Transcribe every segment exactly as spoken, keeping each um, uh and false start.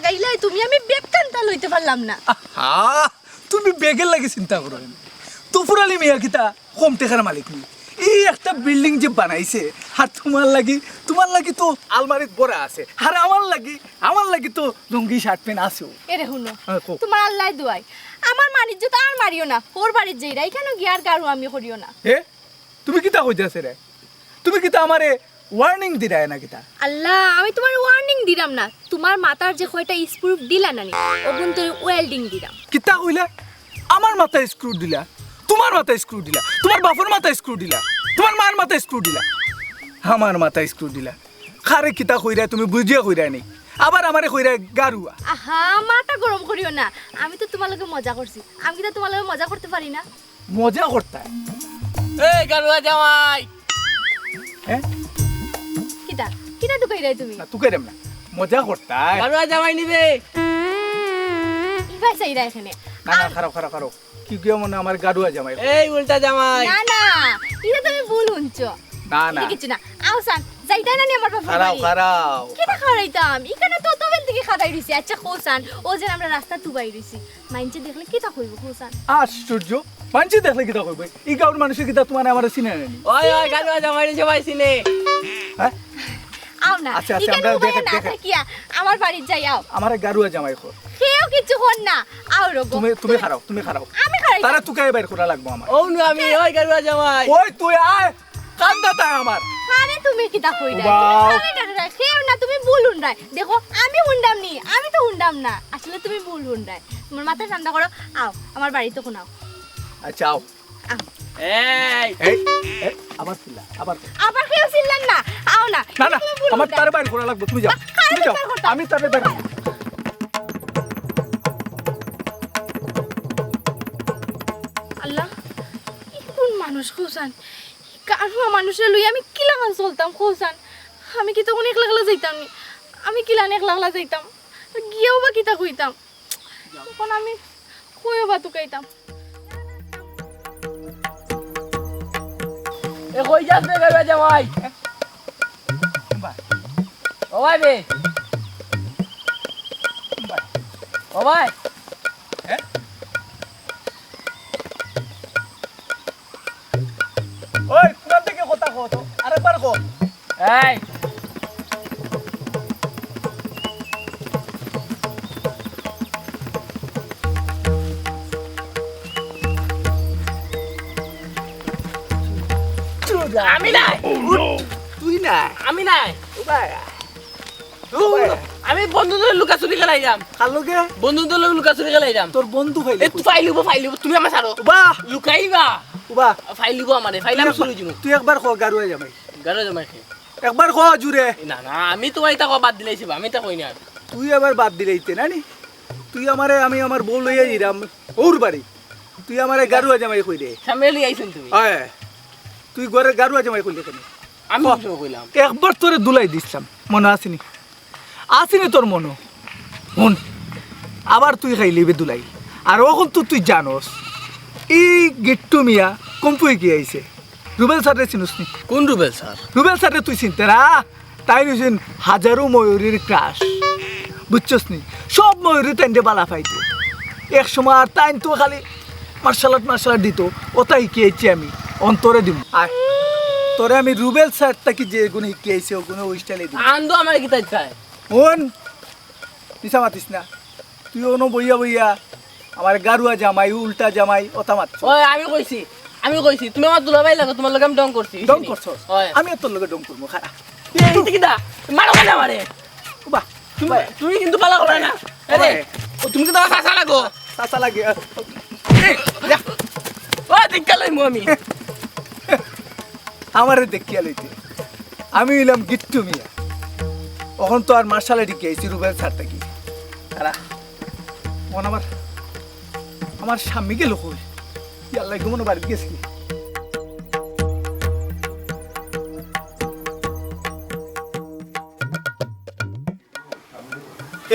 গাইলাই তুমি, আমি ব্যাগখানতা লইতে পারলাম না। আহা, তুমি ব্যাগর লাগি চিন্তা করো না। তুফুর আলী মিয়া কিতা কম টেকার মালিক নি? এই একটা বিল্ডিং যে বানাইছে, আর তুমার লাগি, তুমার লাগি তো আলমারিত ভরা আছে, আর আমার লাগি, আমার লাগি তো লুঙ্গি শার্ট প্যান্ট আছেও। এরে হুনো, হ্যাঁ, কও। তুমার আল্লায় দুয়াই, আমার মান ইজ্জত আর মারিও না। হউর বাড়িত যাইরায়, ইখানো গিয়া আর গারুয়ামি করিও না। এ, তুমি কিতা কইতাছে রে? তুমি কিতা আমারে ওয়ার্নিং দিরায় না কিতা? আল্লাহ, আমি তুমারে ওয়ার্নিং দিরাম না। তুমার মাথার যে কয়টা স্ক্রু ঢিলা নানি, অগুন তোরে ওয়েল্ডিং দিরাম। কিতা কইলা? আমার মাথাত স্ক্রু ঢিলা? তুমার মাথাত স্ক্রু ঢিলা? তুমার বাপর মাথাত স্ক্রু ঢিলা? তুমার মার মাথাত স্ক্রু ঢিলা? আমার মাথাত স্ক্রু ঢিলা? কারে কিতা কইরায় তুমি বুঝিয়া কইরায় নি? আবার আমারে কইরায় গারুয়া। আহা, মাথা গরম করিও না। আমি তো তুমার লগে মজা করছি। আমি কিতা তুমার লগে মজা করতে পারি না? মজা করতায়? এই গারুয়া জামাই। হ্যাঁ? কিতা? কিতা তুকাইরায় তুমি? না, তুকাইরাম না। মজা করতায়? গারুয়া জামাই নিবে। ইবায় চাইরা এখানে। না, না, আম- খাড়াও, খাড়াও, খাড়াও। কি গিয়া মনে আমার গারুয়া জামাই? এই উল্টা জামাই। না, না, ইটা তুমি ভুল হুনছো। না, না। ইটা কিচ্ছু না। আও চান, যাইতায় না নি আমার বাপর খাড়াও, বাড়ি? খাড়াও। কিতা খাড়াইতাম? ইখানো তো অতবেল থাকি খাড়াই রইছি। আচ্ছা, কও চান, অউ যে আমরা রাস্তাত উবাই রইছি। মাইনষে দেখলে কিতা কইবো, কও চান? আশ্চর্য, মাইনষে দেখলে কিতা কইবো? ই গাউর মানষে কিতা তুমারে আমারে চিনে না নি? ওই, ওই, গারুয়া জামাইরে সবাই চিনে। হ্যাঁ? আও না, আচ্ছা, আচ্ছা, ইখানো আমরা উবাইয়া দেখে, না দেখে। থাকিয়া আমার বাড়িত যাই, আও। আমারে গারুয়া জামাই কর। কেউ কিচ্ছু কর না, আও রোগো। তুমি, তুমি খাড়াও, তুমি খাড়াও। আমি খাড়াই। তারে তুকাইয়া বাইর করা লাগবো আমার। অউ নু আমি, ওই গারুয়া জামাই। ওই তুই আয়, কান্দা তাই আমার। আরে তুমি কিতা কইরায়? উবাও। আরে না, না, না, কেউ না, তুমি ভুল হুনরায়। দেখো, আমি হুনরাম নি, আমি তো হুনরাম না। আসলে তুমি ভুল হুনরায়। তুমার মাথা ঠান্ডা করো, আও, আমার বাড়িত অখন আও। আচ্ছা, আও। আও। এই। এই, এই, আবার চিল্লা, আবার। আবার কেউ চিল্লান না, আও না। না, না, তুমি ভুল আমার হুনরায়। তারে বাইর করা লাগবো, তুমি যাও। আরে তুমি যাও, বাইর করতাম। আমি তারে বাইর। আল্লাহ, ই কুন মানুষ, কও চান? গারুয়া মানুষরে লইয়া আমি কিলাখান চলতাম, কও চান? আমি কিতা অখন একলা একলা যাইতাম নি? আমি কিলান একলা একলা যাইতাম? গিয়াও বা কিতা কইতাম? অখন আমি কইও বা তুকাইতাম? এ, কই যাস বে, গারুয়া জামাই? ও ভাই বে। ও ভাই। হ্যাঁ? ওই, কুনান থাকি কথা কও তো? আরেকবার কও। এই। আমি নাই। তুই না। আমি নাই। ও ভাই। ধুর, আমি বন্ধুর লগে লুকাচুরি খেলাইরাম। কার লগে? বন্ধুর লগে লুকাচুরি খেলাইরাম। তোর বন্ধু ফাইল এ, কই? তুই ফাইল অইবো, ফাইল অইবো। তুমি আমার ছাড়ো। উবা! লুকাইবা। উবা! ফাইল অইবো আমারে, ফাইল তুই আমি একবার, চুরি দিমু। তুই একবার ক, গারুয়া জামাই। গারুয়া জামাই কে? একবার ক জুরে। না, না, আমি তো ইতা কওয়া বাদ দিলাইছি বা, আমি ইতা কই না আর। তুই আবার বাদ দিলাইতে না নি? তুই আমারে, আমি আমার বউ লইয়া যাইরাম হউর বাড়ি। তুই আমারে গারুয়া জামাই কইরে। সামনে লই আইছইন তুমি। অয়। তুই ঘরে গারুয়া জামাই কইলে কেনে? আমি ক। কি সময় কইলাম? একবার তোরে ধুলাই দিছলাম, মনো আছে নি? আছে নি তোর মনো? হুন, আবার তুই খাইলিবে ধুলাই। আর অখন তো তুই জানোস, ই গিট্টু মিয়া কম্পুয়ে কি আইছে? রুবেল স্যাররে চিনোস নি? কোন রুবেল স্যার? রুবেল স্যাররে তুই চিনতে না? তাইন অইছইন হাজারো ময়ূরীর crush, বুঝছস নি? সব ময়ূরী তাইনরে বালা পাইতো। এক সময় আর তাইন তো খালি মার্শাল আর্ট, মার্শাল আর্ট দিতো, অতা হিকিয়াইছি আমি, অখন তোরে দিমু। আয়, তোরে আমি রুবেল স্যার থাকি যেগুন হিকিয়াইছি, অগুন ওই স্টাইলে দিমু। আন্দো আমার কিতা চায়? হুন, মিছা মাতিস না। তুই অনো বইয়া বইয়া আমার গারুয়া জামাই, উল্টা জামাই, অতা মাতছস। ওই, আমি কইছি, আমি কইছি, তুমি আমার দুলাভাই লাগো, তুমার লগে আমি ঢং করছি, ঢং বুঝছনি? করছস? ওই। আমি আর তোর লগে ঢং করমু, খাড়া। এই, ইটা কিতা? মারো কেনে আমারে? উবা, তুমি, উবা। তুমি কিন্তু ভালা করো না। উবা। আরে, ও, তুমি কিন্তু আমার চাচা লাগো। চাচা লাগে। এই, যা। ও, দেখিয়া লইমু আমি। আমারে দেখিয়া লইতে। আমি অইলাম গিট্টু মিয়া। অখন তো আর মার্শাল আর্ট হিকিয়াইছি রুবেল স্যার থাকি। খাড়া। অখন আমার, আমার স্বামী গেল কই? ইয়াল্লা, ঘুমানো বাড়িত গেছে কি?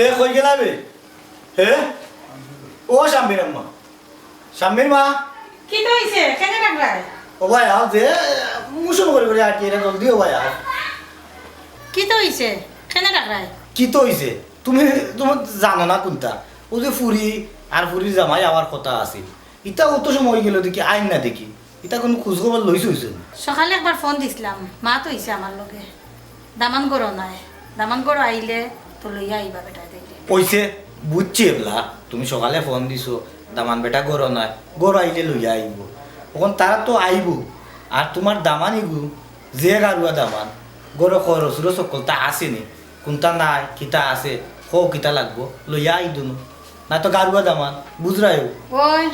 এ, কই গেলা বে? হে? ও শাম্মীর আম্মা। শাম্মীর মা। কিতা অইছে? কেনে ডাকরায়? ও ভাই, আও যে, মুসুম করে করে আটি, এরা জলদি ও ভাই, আও। কিতা অইছে? কেনে ডাকরায়? কিতা অইছে? তুমি, তুমি জানো না কুনতা? অউ যে ফুরি আর ফুরির জামাই আওয়ার কথা আছিল, ইতা অত সময় অইগেল দেখি আইন না দেখি। ইতা কুনু খোঁজ খবর লইছো অইছে না? সকালে একবার ফোন দিছলাম, মাত অইছে আমার লগে। দামান ঘরো নাই, দামান ঘরো আইলে তো লইয়া আইবা বেটায় দেখি। অইছে, বুঝছি এবলা, তুমি সকালে ফোন দিছো, দামান বেটা ঘরো নাই, ঘরো আইলে লইয়া আইবো। অখন তারা তো আইবো, আর তুমার দামান ইগু যে গারুয়া দামান, ঘরো খরচ উরচ হক্কলতা আছে নি, কুনতা নাই, কিতা আছে, কও কিতা লাগবো, লইয়া আই দুনু। না তো গারুয়া দামান, বুঝরায়ও। ওই,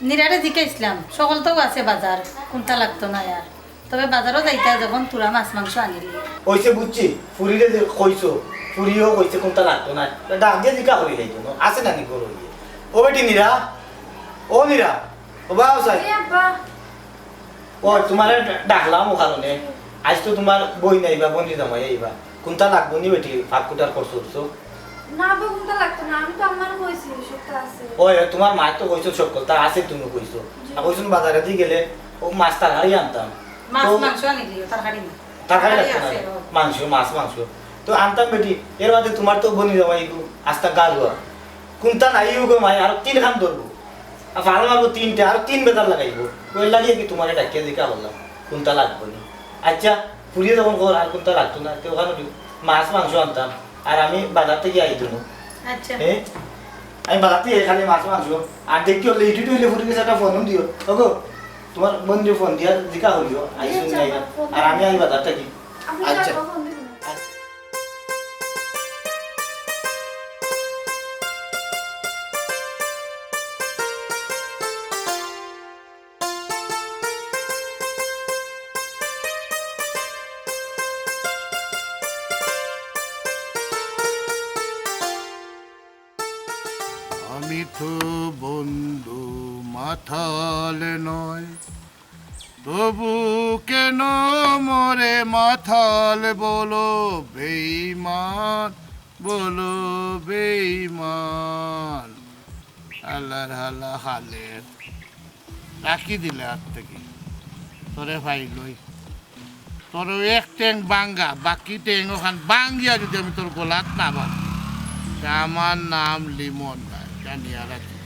নিরারে জিকাইছলাম, হক্কলতাউ আছে বাজার, কুনতা লাগতো নায় আর। তবে বাজারো যাইতা যখন থুড়া মাছ মাংস আনিলি। অইছে বুঝছি, ফুরিরে যে কইছো, ফুরিও কইছে কুনতা লাগতো নায়। তে ডাক দিয়া জিকা করি যাইতো না, আছে না নি ঘরো ইয়ে? ও বেটি নিরা, ও নিরা, ও বা, ও সাই। জি আব্বা। ও, তুমারে ডাকলাম অউ কারণে, আইজ তো তুমার বইন আইবা, বইনর জামাই আইবা। কুনতা লাগবো নি বেটি, ফাঁক কুটার খরচ করছো? না আব্বা, কুনতা লাগতো না, আমি তো আম্মারে কইছি, হক্কলতা আছে। ওই, ওই, তুমার মায় তো কইছো হক্কলতা আছে, তুমি কইছো। জি। আর কইছো বাজারেদি গেলে অউ মাছ তরকারি আনতাম। মাছ তো মাংস আনিলিও, তরকারি না। তরকারি তরকারি লাগতো না। আছে, ও। মাংস, মাছ, মাংস। তো আনতাম বেটি, এর বাদে তুমার তো বইনর জামাই ইগু আস্তা গারুয়া। কুনতা নাই ইগু মায়, আরো তিনখান ধরবো। আর ফাল মারবো তিনটা, আরো তিন বেজার লাগাইবো। ওই লাগিয়া কি তুমারে ডাকিয়া জিকা করলাম, কুনতা লাগবো নি? আচ্ছা, ফুরিয়ে যখন কর আর কুনতা লাগতো না, তে অখানো দিও। মাছ মাংস আনতাম, আর আমি বাজার থাকি আই দুনু। আচ্ছা। এ? আমি বাজার থাকি খালি মাছ মাংস, আর দেখি অইলে ইটু অইলে ফুরির গেছে একটা ফোন দিও। ওগো, তুমার বইনরে ফোন দিয়া জিকা করিও, আইছইন আচ্ছা, নাই। ফোন আর আমি আই বাজার থাকি। আমি আচ্ছা। যাবো, ফোন দিবো। আচ্ছা। আমি তো বন্ধু মাতাল নয়, তবু কেন মোরে মাতাল বলো বেইমান, বলো বেইমান। আল্লার হালা হালের রাখি দিলে আত থাকি। তোরে পাইলই। তোর এক ঠেং ভাঙ্গা, বাকি ঠেং অখান ভাঙ্গিয়া যুদি আমি তোর গলাত না বান্ধি, তে আমার নাম লিমন নায়, জানিয়া রাখি।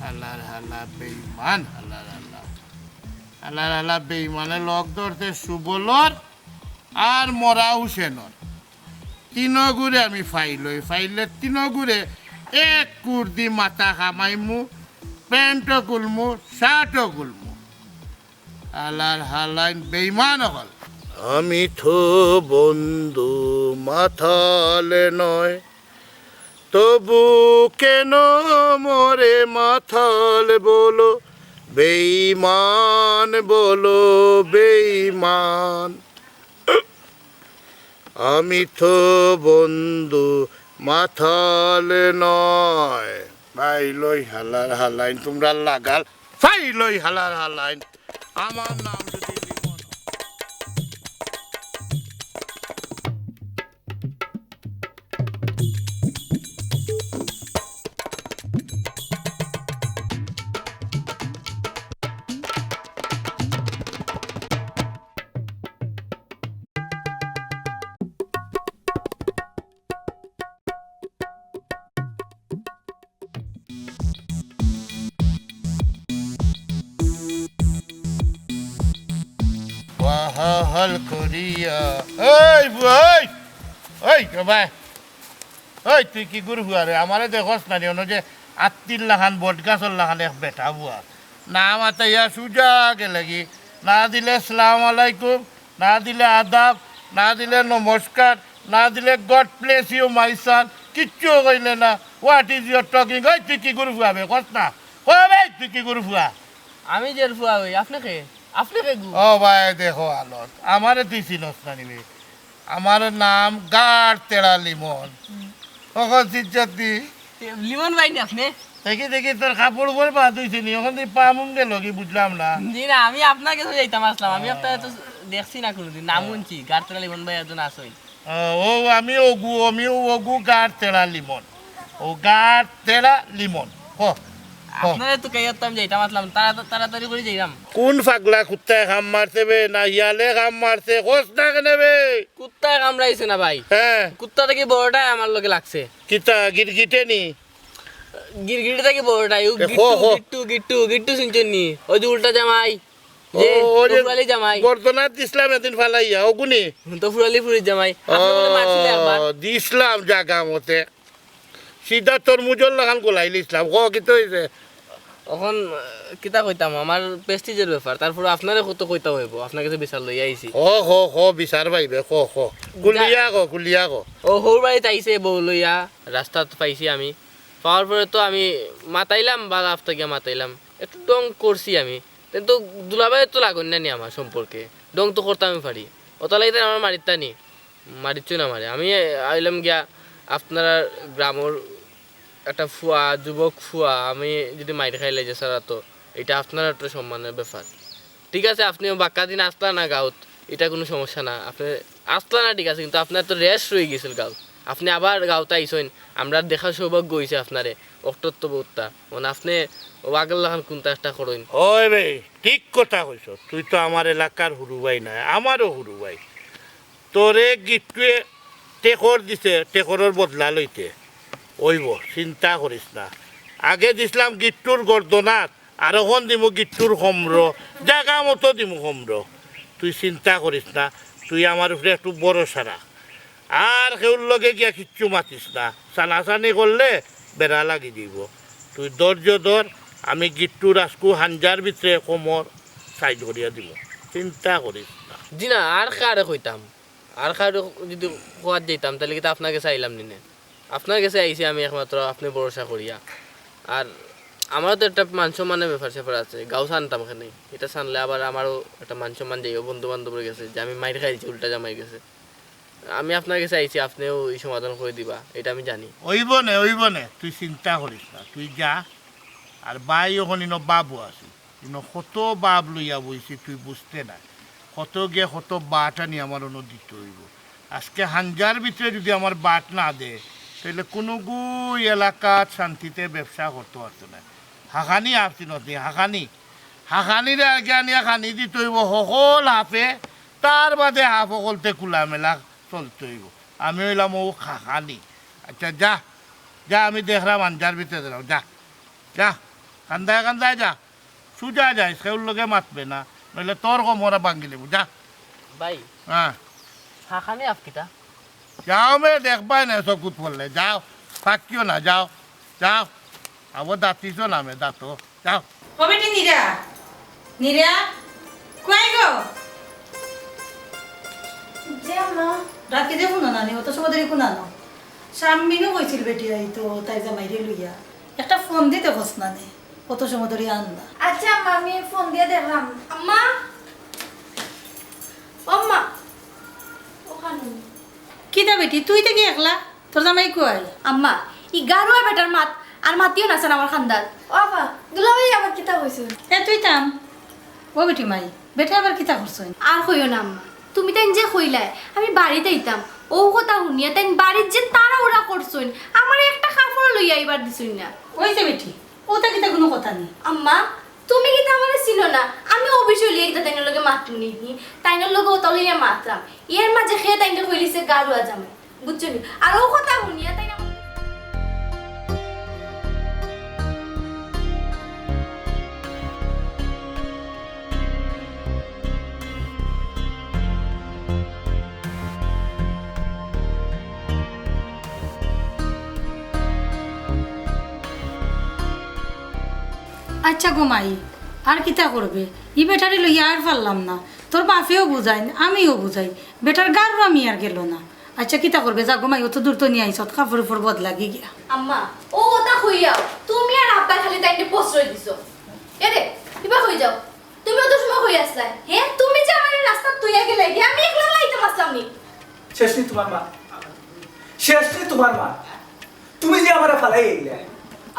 হালার হালা বেইমান, হালার হালা। হালার হালা বেইমানে লগ ধরছে সুবলর আর মরা হুসেনর। তিনগুরে আমি পাইলই, পাইলে তিনগুরে এক কুর্দি মাথা কামাইমু, প্যান্টও খুলমু, শার্টও খুলমু। হালার হালাইন বেইমান অকল। আমি তো বন্ধু মাতাল নয়, তবু কেন মোরে মাতাল বলো বেইমান, বলো বেইমান। আমি তো বন্ধু মাতাল নয়। পাইলই হালার হালাইন, তুমরার লাগাল। পাইলই হালার হালাইন। আমার নাম যুদি লিমন। ওয়াহাল করিয়া। এই বুয়া, এই! এই, কে ভাই? এই, তুই কিগুর ফুয়া রে? আমারে দেখস না নি, অনো যে আত্তির লাখান, বটগাছর লাখান এক বেটা ফুয়া। না মাতাইয়া সুজা গেলেগি। না দিলে সালাম আলাইকুম, না দিলে আদাব, না দিলে নমস্কার, না দিলে God bless you, my son, কিচ্ছু কইলে না। What is your talking? ওই, তুই কিগুর ফুয়া বে? কস না। ও ভাই, তুই কিগুর ফুয়া? আমি যের ফুয়া অই, আপনে কে? আপনে কে গু? ও ভাই, দেখো আলত, আমারে তুই চিনস না নি বে? আমার নাম গাড় তেড়া লিমন। অখন চিনছত নি? তে, লিমন ভাই নি আপনে? দেখি, দেখি, তোর কাপড় উপর বাদ অইছে নি? অখন তুই পামুম গেল কি বুঝলাম না। জি না, আমি আপনার গেছে যাইতাম আসলাম। আমি আপনারে তো দেখছি না কুনুদিন, নাম হুনছি। গাড় তেড়া লিমন ভাই একজন আছইন। আহ, ও আমি অগু, আমি অগু গাড় তেড়া লিমন। ও গাড় তেড়া লিমন। ক। আপনারে তুকাইয়া তো আমি যাইতাম আছলাম, তাড়া-, তাড়াতাড়ি করি যাইরাম। কোন পাগলা কুত্তায় কাম মারছে বে, না হিয়ালে কাম মারছে, কস না কেনে বে? কুত্তায় কামড়াইছে না ভাই। হ্যাঁ। কুত্তা থাকি বড়টায় আমার লগে লাগছে। কিতা গিরগিটে নি? গিরগিটি থাকি বড়টায়, ও এ, গিট্টু, হো, হো। গিট্টু, গিট্টু, গিট্টু চিনছইন নি? ওই যে উল্টা জামাই, ও, যে ওই যে ফুরালি জামাই। গর্দনাত দিছলাম এদিন ফালাইয়া, ওগুনি? তো ফুরালি ফুরির জামাই। আপনি বলে মারছিলেন একবার। ও, দিছলাম জাগা মতে। সিধা তরমুজর লাখান গোলাই লিছলাম। ক, কিতা অইছে? অখন, আহ, কিতা কইতাম, আমার prestige-র ব্যাপার, তারপরে আপনারে কত কইতা অইবো, আপনার গেছে বিচার লইয়া আইছি। ক, ক, ক, বিচার পাইবে, ক, ক। খুলিয়া ক, খুলিয়া ক। ও, হউর বাড়িত আইছে বউ লইয়া, রাস্তাত পাইছি আমি। পাওয়ার পরে তো আমি মাতাইলাম, বালা আফতা গিয়া মাতাইলাম, একটু ঢং করছি আমি। কিন্তু দুলাভাইর তো লাগইন না নি আমার সম্পর্কে, ঢং তো করতাম আমি পারি, অতা লাগি তাইন আমার মারিতা নি। মারিচ্ছু না মারে। আমি আইলাম গিয়া আপনারার গ্রামর একটা ফুয়া, যুবক ফুয়া, আমি যদি মাইর খাইলাই যে সারা তো, ইটা আপনারার তো সম্মানর ব্যাপার। ঠিক আছে, আপনি বাক্কা দিন আসলা না গাঁওত, ইটা কুনু সমস্যা না। আপনি আসলা না ঠিক আছে, কিন্তু আপনার তো রেশ রই গেছিল গাঁওত। আপনি আবার গাঁওত আইছইন, আমরার দেখার সৌভাগ্য অইছে আপনারে, অক্টর তো বউত্তা। মানে আপনি ও আগর লাখান কুন্তা একটা করইন। ওই বে, ঠিক কথা কইছস, তুই তো আমার এলাকার হুরু ভাই নায়, আমারও হুরু ভাই। তোরে গিট্টুয়ে টেকর দিছে, টেকরর বদলা লইতে অইবো, চিন্তা করিস না। আগে দিছলাম গিট্টুর গর্দনাত, আর অখন দিমু গিট্টুর কমরো, জাগা মতো দিমু কমরো। তুই চিন্তা করিস না, তুই আমার উপরে একটু ভরসা রাখ। আর কেউর লগে গিয়া কিচ্ছু মাতিস না, চানাচানি করলে বেড়া লাগি দিব। তুই ধৈর্য ধর, আমি গিট্টুর আজকু হাঞ্জার ভিতরে কমর side করিয়া দিমু, চিন্তা করিস না। জি না, আর কারে কইতাম? আর কারে যদি কওয়াত যাইতাম, তাইলে কিতা আপনার গেছে আইলাম নি নে? আপনার গেছে আইছি আমি একমাত্র আপনি ভরসা করিয়া। আর আমারও তো একটা মান সম্মানর ব্যাপার স্যাপার আছে, গাঁও ছানতাম কেনে, ইটা ছানলে আবার আমারও একটা মান সম্মান যাইবো বন্ধু বান্ধবর গেছে যে আমি মাইর খাইছি উল্টা জামাইর গেছে। আমি আপনার গেছে আইছি, আপনেও ই সমাধান করি দিবা, ইটা আমি জানি। অইবো নে, অইবো নে, তুই চিন্তা করিস না, তুই যা। আর ভাই অখন ইনো বাবও আছে, ইনো কত বাপ লইয়া বইছি তুই বুঝতে না। কত গিয়া কত বাট আনি আমার অনো দিতে অইবো। আজকে হাঞ্জার ভিতরে যদি আমার বাট না দে, তাইলে কুনুগু এলাকাত শান্তিতে ব্যবসা করতে পারতো না। হাকানি আপসি নদী, হাকানি। হাকানিরে আগে আনিয়া খানি দিতে অইবো হকল হাফে, তার বাদে হাফ হকলতে খোলামেলা চলতে অইবো। আমি অইলাম ও হাকানি। আচ্ছা যা, যা আমি দেখরাম হাঞ্জার ভিতরে দিলাম, যা, যা, কান্দায় কান্দায় যা। সুজা যাইস, কেউর লগে মাতবে না, নইলে তোর কমর ভাঙ্গি লিমু, যা। ভাই, হ্যাঁ। হাকানি আফ কিতা? যাও মে, দেখবায় না চকুত পড়লে, যাও, থাকিও না, যাও, যাও। আবো দাঁতিস না মে, দাঁতো, যাও। ও বেটি নীরা, নীরা, কই গো? যে আম্মা। রাতে যে কুনানো নি, অত সময় ধরি কুনানো? শাম্মিনও কইছিল বেটি আইতো, তাই জামাইরে লইয়া। একটা ফোন দিতে কস না নে। কত সময় ধরি আন না। আচ্ছা আম্মা, আমি ফোন দিয়া দেখরাম। আম্মা, ও আম্মা, অখানো। কিতা বেটি, তুই থাকি একলা? তোর জামাই কই? আম্মা, ই গারুয়া বেটার মাত আর মাতিও না ছান আমার খান্দাত। ও আফা, দুলাভাই আবার কিতা কইছইন? এ তুই থাম। ও বেটি মাই, বেটায় আবার কিতা করছইন? আর কইও না আম্মা, তুমি তাইন যে কইলায় আমি বাড়িত আইতাম, অউ কথা হুনিয়া তাইন বাড়িত যে তাড়াহুড়া করছইন, আমারে একটা কাপড়ও লইয়া আইবার দিছইন না। অইছে বেটি, অতা কিতা কুনু কথা নি। আম্মা, তুমি কিতা আমারে চিনো না? আমি অউ বিষয় লইয়া কিতা তাইনর লগে মাতমু নি? হি, তাইনর লগে অতা লইয়া মাতরাম। এর মাঝে কে তাইনরে কইলিছে গারুয়া জামাই। বুঝছো নি? আর অউ কথা হুনিয়া তাইন আমার আচ্ছা গো মাই, আর কিতা করবে? ই বেটারে লইয়া আর পারলাম না। তোর বাপেও বুঝাইন, আমিও বুঝাই, বেটার গারুয়ামি আর গেল না। আচ্ছা কিতা করবে, যা গো মাই, অত দূর তো নিয়া আইছত, কাপড় উপর বদলাগি গিয়া। আম্মা, অউ কথা কইয়াও, তুমি আর আব্বায় খালি তাইনরে প্রশ্রয় দিছো। এরে, ইবা কই যাও? তুমি অত সময় কই আছলায়? হে, তুমি যে আমারে রাস্তাত থইয়া গেলায়, হে, আমি একলা আইতাম আছলাম নি। শেষ নি তুমার মাত? শেষ নি তুমার মাত? তুমি যে আমারে ফালাই আইলায়,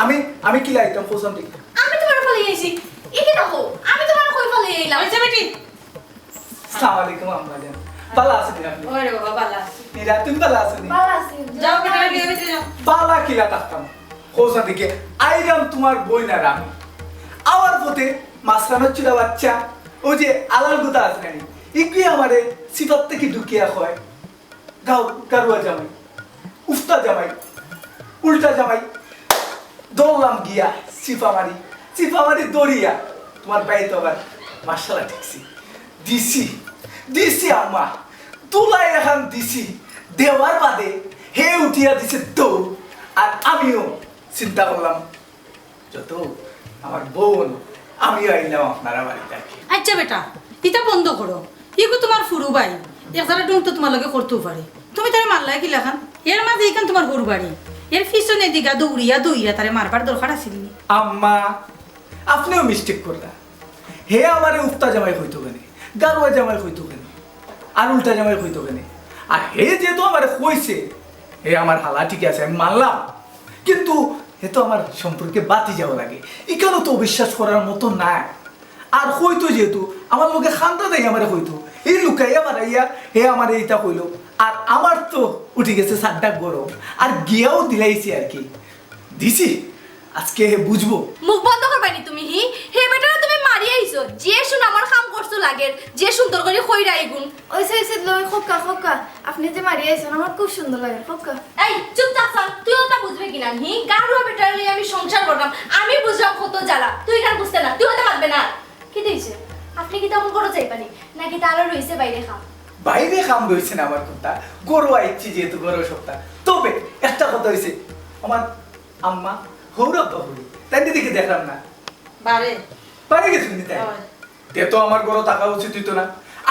আমি, আমি কিলা আইতাম কওছাইন দেখি? আমি তুমারে ফালাই আইছি? ই কিতা কও? আমি তুমারে কই ফালাই আইলাম? অইছে বেটি। আসসালামু আলাইকুম আম্মা জান। ভালা আছইন নি আপনে? ওরে বাবা, ভালা আছি। নীরা, তুমি ভালা আছো নি? ভালা আছি। যাও, বেটারে লইয়া ভিতরে যাও। ভালা কিলা থাকতাম? কোথা থেকে আইলাম তোমার বইন আর আমি? আমার পথে মাঝখানে ছিল বাচ্চা, ওই যে আলাল গুতা আছে নানি, ইগুয়ে আমারে সিফাত থেকে ঢুকিয়া কয়, গাও, গারুয়া জামাই, উফতা জামাই, উল্টা জামাই, দৌড়লাম গিয়া, চিপা মারি, চিপা মারি দৌড়িয়া। তোমার ভাই তো আবার মার্শাল আর্ট শিখছি। দিছি, দিছি আম্মা, দুলাই এখান দিছি, দেওয়ার বাদে হে উঠিয়া দিছে দৌড়, আর আমিও চিন্তা করলাম, যত আমার বোন, আমিও আইলাম আপনারা বাড়িতে আর কি। আচ্ছা বেটা, ইতা বন্ধ করো। ইগু তোমার ফুরু ভাই, এক জারা ঢং তো তোমার লগে করতেও পারে। তুমি তারে মারলায় কিলাখান? এর মাঝে ইখান তোমার হুর বাড়ি, এর পিছনে দিগা দৌড়িয়া দৌড়িয়া তারে মারবার দরকার আছিল নি? আম্মা, আপনিও মিস্টেক করলা। হে আমারে উফতা জামাই কইতো কেনে, গারুয়া জামাই কইতো কেনে, আর উল্টা জামাই কইতো কেনে? আর হে যেহেতু আমারে কইছে, হে আমার হালা ঠিক আছে, আমি মানলাম, কিন্তু হে তো আমার সম্পর্কে বাতি যাওয়া লাগে, ইখানও তো অবিশ্বাস করার মতো নায়। আর কইতো যেহেতু, আমার লগে খান্দা দেই আমারে কইতো, এই লুকাইয়া মারাইয়া হে আমারে ইতা কইলো। আর আমার তো উঠি গেছে সাড্ডা গরম, আর গিয়াও দিলাইছি আর কি। দিছি, আজকে হে বুঝবো। মুখ বন্ধ করবায়নি তুমি, হি? হে বেটারে তুমি মারি আইছো, যে শুন আমার কাম করছো লাগের, যে সুন্দর করি কইরা ইগুন। ওই সে সে লই খোকা, খোকা, আপনি যে মারি আইছেন, আমার খুব সুন্দর লাগে, খোকা। এই, চুপ থাক সান, তুই ওটা বুঝবে কি না, হি? গারুয়া বেটারে লই আমি সংসার করলাম, আমি বুঝলাম কত জ্বালা, তুই ইখান বুঝতে না, তুই ওটা মাতবে না। কি দিছে? আপনি কি তখন করো যাইবানি? নাকি তারও রইছে বাইরে কাম? বাইরে কাম রইছে না আমার কথা, গরু আইছি যেহেতু গরু সপ্তাহ। তবে একটা কথা হইছে, আমার আম্মা হৌরব্বা হই, তাই দিকে দেখলাম না। বারে। বারে গেছুন নি তাই? হয়। তে তো আমার ঘরো থাকা উচিত হইতো না।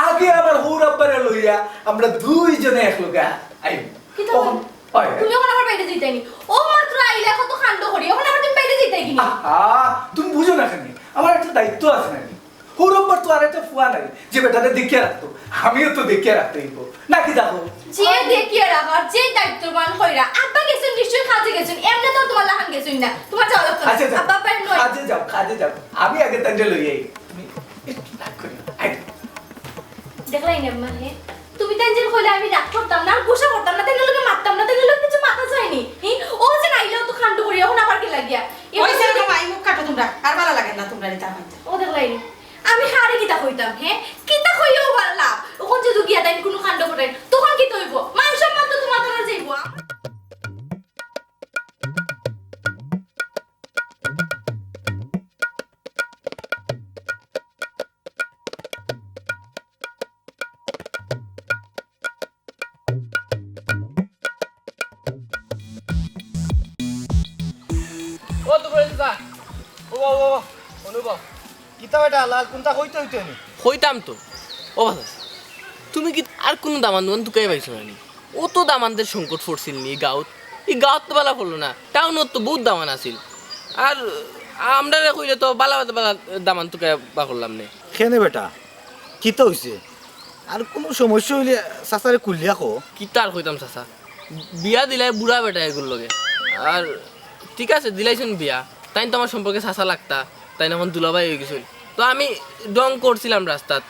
আগে আমার হৌর আব্বারে লইয়া আমরা দুইজনে এক লগে আই। কিতা তখন কও? হয়। তুমি এখন আমার বাইরে যাইতাই নি। ও মাত্র আইলা, কত কাণ্ড করি। এখন আবার তুমি বাইরে যাইতাই কি নি? আহা, তুমি বুঝো না কেন? আমার একটা দায়িত্ব আছে নাকি? হৌর আব্বার তো আর একটা ফুয়া নাই যে বেটারে দেখিয়া রাখতো। আমিও তো দেখিয়া রাখতে হইব। নাকি দেখো? যে দেখিয়া রাখার, যে দায়িত্ববান কইরা। আব্বা গেছইন নিশ্চয়ই কাজে গেছইন। এমনে তো তোমার লাখান গেছইন না। তোমার যাওয়া লাগতো না। আচ্ছা, যাও। আব্বা বাইরে নয়। কাজে যাও, কাজে যাও। আমি আগে তাইলে লই আই। তুমি একটু রাগ করিও না। আই। দেখলাই না, আম্মা, হে? তুমি তাইন যে কইলে আমি রাগ করতাম না, আর গুসা করতাম না, তাইন লগে মাততাম না, তাইন লগে কিছু মাতা যায়নি। হি? ও যে নাইলে অত কাণ্ড করি, এখন আবার কি লাগিয়া? এ ওই ছেলে বাবা, এই মুখ কাটো তোমরা, আর ভালা লাগে না তোমরা নিতে আমাদের। ও দেখলাই নি? আমি কারে কিতা কইতাম, হে? কিতা কইও পারলা? ওখান যদি গিয়া তাইন কোনো কাণ্ড করেন, তখন কিতা হইব? মান সম্মান তো তোমার দ্বারা যাইব। ও তো বলে দিবা। ও বাবা, বাবা, অনুভব। কিতা বেটা, লাল কোনটা কইতে হইতে নি? কইতাম তো। ও বাবা, তুমি কি আর কোনো দামান দুমান তুকাই পাইছো না নি? অত দামানদের সংকট পড়ছিল নি গাঁওত? এই গাঁওত তো বালা পড়লো না, টাউনত তো বহুত দামান আছিল। আর আমরারে কইলে তো বালা বালা দামান তুকাই বার করলাম নে। কেনে বেটা, কিতা হইছে? আর কোনো সমস্যা হইলে চাচারে খুলিয়া কও। কিতা আর কইতাম চাচা, বিয়া দিলাই বুড়া বেটা এগুর লগে। আর ঠিক আছে, দিলাইছইন বিয়া, তাইন তো আমার সম্পর্কে চাচা লাগতা, তাইন এখন দুলাভাই হয়ে গেছইন। তো আমি ঢং করছিলাম রাস্তাত,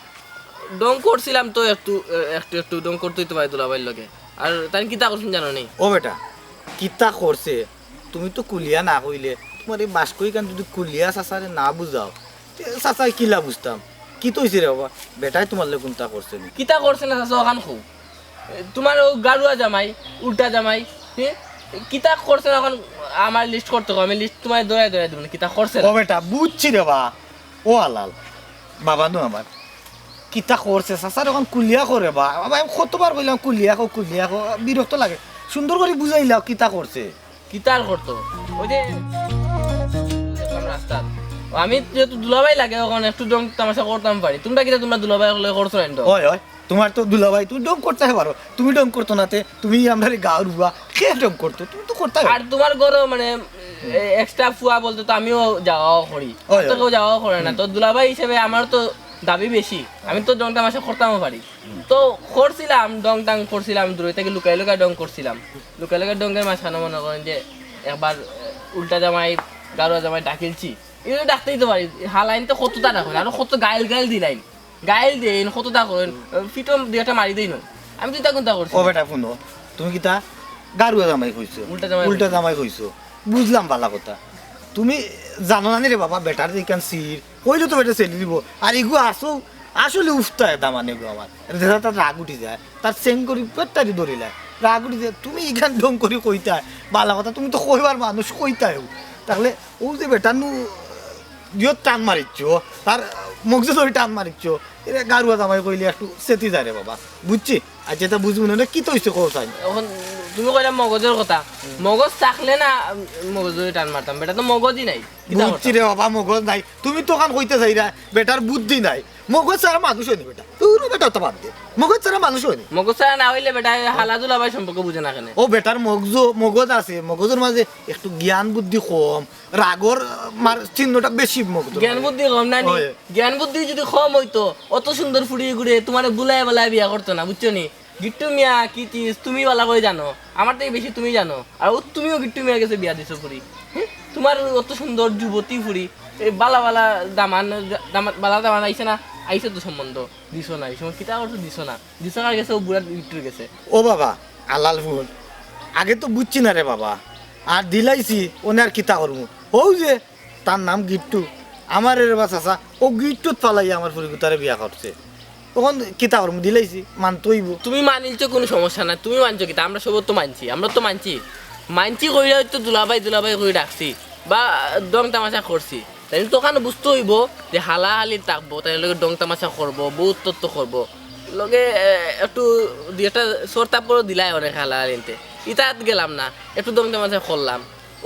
ঢং করছিলাম তো একটু, এ, একটু একটু ঢং করতেই তো ভাই দুলাভাইর লগে। আর তাইন কিতা করছইন জানো নি? ও বেটা, কিতা করছে? তুমি তো খুলিয়া না কইলে, তোমার এই বাস্কইখান যদি খুলিয়া চাচারে না বুঝাও, তে চাচায় কিলা বুঝতাম? কিতা হইছে রে বাবা? বেটায় তোমার লগে কোনটা করছে নি? কিতা করছে না চাচা, ওখান খুব। তোমার ও গারুয়া জামাই, উল্টা জামাই, হে? কিতা করছে না এখন? আমার লিস্ট করতে কও, আমি লিস্ট তোমায় দৌড়াই দৌড়াই দেবো না, কিতা করছে না। ও বেটা, বুঝছি রে বা। ও আলাল, বাবা নু আমার। কিতা করছে? চাচার এখন খুলিয়া কও রে বা। বাবা, আমি কতবার কইলাম খুলিয়া কও, খুলিয়া কও, বিরক্ত লাগে। সুন্দর করি বুঝাইলাও কিতা করছে। কিতা আর করতো? ওই যে দেখলাম রাস্তাত। আমি যেহেতু দুলাভাই লাগে, এখন একটু ঢং তামাশা করতাম পারি। তোমরা কিতা তোমরা দুলাভাই হলে করছো না তো? ওই, ওই, তোমার তো দুলাভাই, তুমি ঢং করতে পারো। তুমি ঢং করতো না তে, তুমি আমরার গাঁওর বুয়া, কে ঢং করতো? তুমি তো করতে পারো। আর তোমার ঘরো মানে, এ, এক্সট্রা ফুয়া বলতে তো আমিও যাওয়াও করি। ওই, তো ওই। কেউ যাওয়াও করে না। হুম। তো দুলাভাই হিসেবে আমার তো দাবি বেশি। আমি তো ঢং তামাশা করতামও পারি। তো করছিলাম, ঢং টাং করছিলাম, দূরে থেকে লুকাই লুকাই ঢং করছিলাম। লুকাই লুকাই ঢংয়ের মাঝখানে মনে করেন যে একবার, এ, উল্টা জামাই, গারুয়া জামাই ডাকিলছি। এটা ডাকতেই তো পারি, হালাইন তো কতটা ডাকেন, আরো কত গাইল গাইল দিলাইন। গাইল দেইন, কতটা করেন, ফিটম দুই একটা মারি দেইন। আমি তো এটা কোনটা করছি? ও বেটা, শুনো, তুমি কিতা গারুয়া জামাই কইছো? উল্টা জামাই উল্টা কইছি। জামাই কইছো। বুঝলাম ভালা কথা। তুমি জানো না নি রে বাবা, বেটার যে ইখান সির, কইলে তো বেটা ছেড়ি দিবো। আর ইগু আসো, আসলে উফতায় দামান ইগু আমার। যেটা তার রাগ উঠি যায়, তার চেং করি পেটটারি ধরিলায়, রাগ উঠি যায়। তুমি ইখান ঢং করি কইতায়, ভালা কথা, তুমি তো কইবার মানুষ কইতায়। তাহলে ও যে বেটা নু দিও টান মারিচ্ছ, তার মগজে ধরি টান মারিচ্ছ, এরে গারুয়া জামাই কইলে একটু সেতি যায় রে বাবা, বুঝছি? আর যেটা বুঝবো না, কিতা অইছে কও চাই। এখন তুমি কইলা মগজর কথা, মগজ থাকলে না, উম, মগজ ধরি টান মারতাম, বেটা তো মগজই নাই। কিতা বুঝছি করতাম? রে বাবা, মগজ নাই। তুমি তো অখান কইতে চাইরায়, বেটার বুদ্ধি নাই। মগজ ছাড়া মানুষ অয়নি বেটা। তোর বেটা তো বাদ দে। মগজ ছাড়া মানুষ অয়নি। মগজ ছাড়া না অইলে বেটা হালা দুলাভাই সম্পর্কে বুঝে না কেনে? ও বেটার মগজ, মগজ আছে, মগজর মাঝে একটু জ্ঞান বুদ্ধি কম, রাগর, আহ, মার চিহ্নটা বেশি মগজর জ্ঞান মাঝে। বুদ্ধি কম না নি? ওই। জ্ঞান বুদ্ধি যদি কম অইতো, অত সুন্দর ফুড়ি গুড়ে তুমারে বুলায় বালায় বিয়া করতো না, বুঝছো নি? গিট্টু মিয়া কি চিজ তুমি ভালা করি জানো, আমার থাকি বেশি তুমি জানো। আর ও তুমিও গিট্টু মিয়ার গেছে বিয়া দিছো ফুড়ি। হ্যাঁ? তুমার অত সুন্দর যুবতী ফুড়ি, এই বালা বালা দামান, দামান, বালা দামান আইছে না? আইছে তো সম্বন্ধ, দিছো না। এই সময় কিতা করছো, দিছো না। দিছো কার গেছে? ও বুড়া গিট্টুর গেছে। ও বাবা, আলাল ফুল, আগে তো বুঝছি না রে বাবা, আর দিলাইছি, অনে আর কিতা করমু? হউ যে তার নাম গিট্টু। আমার রে বা চাচা, ও গিট্টুত ফালাইয়া আমার ফুড়িগুতারে বিয়া করছে। অখন কিতা করমু, দিলাইছি, মানতে অইবো। তুমি মানিলছো কুনু সমস্যা নাই, তুমি মানছো কিতা? আমরা সবর তো মানছি, আমরা তো মানছি, মানছি কইরা অইতো দুলাভাই দুলাভাই করি ডাকছি বা ঢং তামাশা করছি। তাইন তো অখান বুঝতে অইবো যে হালা হালি থাকবো, তাইন লগে ঢং তামাশা করবো, বউত তত্ত্ব করবো, লগে, এ, একটু দুই একটা চড় থাপ্পড়ও দিলায় অনেক হালা হালিন্তে। ইতাত গেলাম না, একটু ঢং তামাশা করলাম।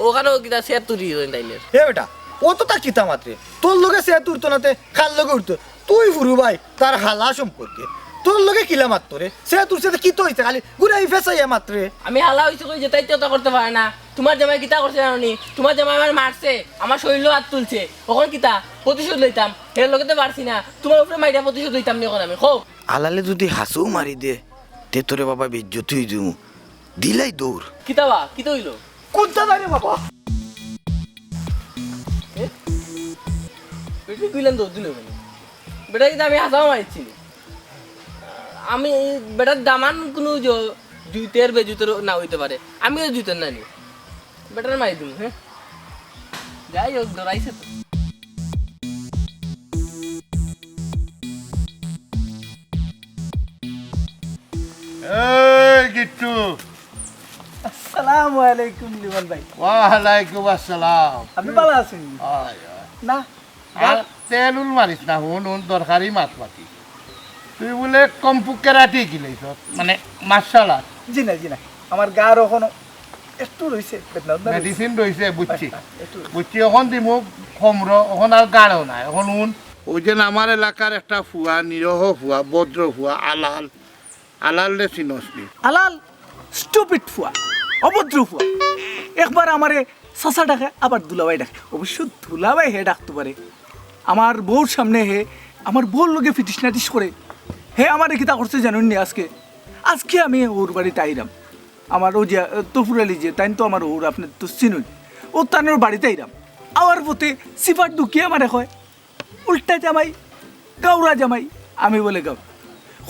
অখানও কিতা সেতুরি অইন তাইনের। এ বেটা, অততা কিতা মাতরে? তোর লগে সেতুরতো না তে কার লগে উঠতো? তুই ফুরু ভাই, তার হালা সম্পর্কে। তোর লগে কিলা মাততো রে? সেতুরছে তে কিতা অইছে? খালি ঘুরাই ফেসাইয়া মাতরে। আমি হালা অইছি কই যে তাইন তো অতা করতে পারে না। তুমার জামাই কিতা করছে জানো নি? তুমার জামাই আমারে মারছে, আমার শরীরো আত তুলছে। অখন কিতা? প্রতিশোধ লইতাম। এর লগে তো পারছি না। তুমার উপরে মাইরা প্রতিশোধ লইতাম নি অখন আমি। কও। আলালে যুদি হাছাউ মারি দে, তে তোরে বাবা বেইজ্জতি অই দিমু। দিলাই দৌড়। কিতা বা? কিতা অইলো? কুনতা নায় রে বাবা? এ? বেটি কইলাম দৌড় দিল কেনে? বেটা কিন্তু আমি হাছাউ মারিছি নি। আমি বেটার দামান কুনু জ-, জুইতের বেজুইতের না অইতে পারে। আমিও জুইতের না নি। বেটার মারি দিমু, হ্যাঁ? যাই হোক, ডরাইছে তো। এই গিট্টু। আসসালামু আলাইকুম লিমন ভাই। ওয়ালাইকুম আসসালাম। আপনি ভালা আছইন? অয়, অয়। না, আর তেল উল মারিস না, হুন, হুন, দরকারি মাত মাতি। তুই বুলে কুম্ফু কারাটে শিখিলাইছস, মানে, মার্শাল আর্ট। জি না, জি না, আমার গার অখনো একটু রইছে বেদনা, বেদনা রইছে। মেডিসিন রইছে, বুঝছি। হ্যাঁ, হ্যাঁ, একটু রইছে। বুঝছি, অখন দিমু কমরো, অখন আর গারো নাই, অখন হুন। ওই যে আমার এলাকার একটা ফুয়া, নিরহ ফুয়া, ভদ্র ফুয়া, আলাল, আলালরে চিনস নি? আলাল, stupid ফুয়া, অভদ্র ফুয়া। একবার আমারে চাচা ডাকে, আবার দুলাভাই ডাকে। অবশ্য দুলাভাই হে ডাকতো পারে। আমার বউর সামনে হে, আমার বউর লগে ফিটিস নাটিস করে। হে আমারে কিতা করছে জানইন নি আজকে? আজকে আমি হউর বাড়িত আইরাম। আমার অউ যে, আহ, তফুর আলী যে, তাইন তো আমার হউর, আপনে তো চিনইন। অউ তানর বাড়িত আইরাম। আওয়ার পথে সিফার ঢুকিয়া আমারে কয়, উল্টা জামাই, গাউরা জামাই, আমি বুলে গাউরা।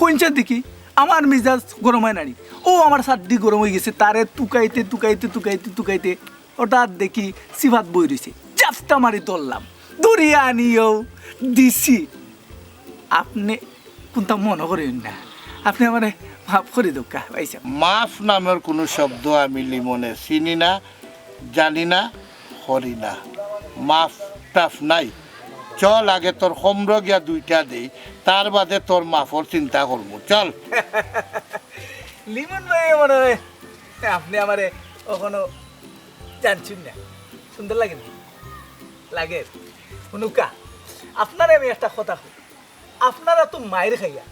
কইনছা দেখি, আমার মিজাজ গরম অয় না নি। অউ আমার চাড্ডি গরম অইগেছে, তারে তুকাইতে, তুকাইতে, তুকাইতে, তুকাইতে, হঠাৎ দেখি সিফাত বই রইছে। জাফতা মারি ধরলাম, ধরিয়া আনিয়াউ দিছি। আপনে কুনতা মনো করিন না, আপনে আমারে মাফ করি দেউক্কা, ভাইসাব। মাফ নামর কুনু শব্দ আমি লিমনে চিনি না, জানি না, করি না। মাফ টাফ নাই। চল, আগে তোর কমরো গিয়া দুইটা দেই, তার বাদে তোর মাফর চিন্তা করমু। চল। লিমন ভাই, মনে অয় আপনে আমারে অখনো জানছইন না। সুন্দর লাগে নি? লাগে। হুনুক্কা, আপনারে আমি একটা কথা কই। আপনারা তো মাইর খাইয়া,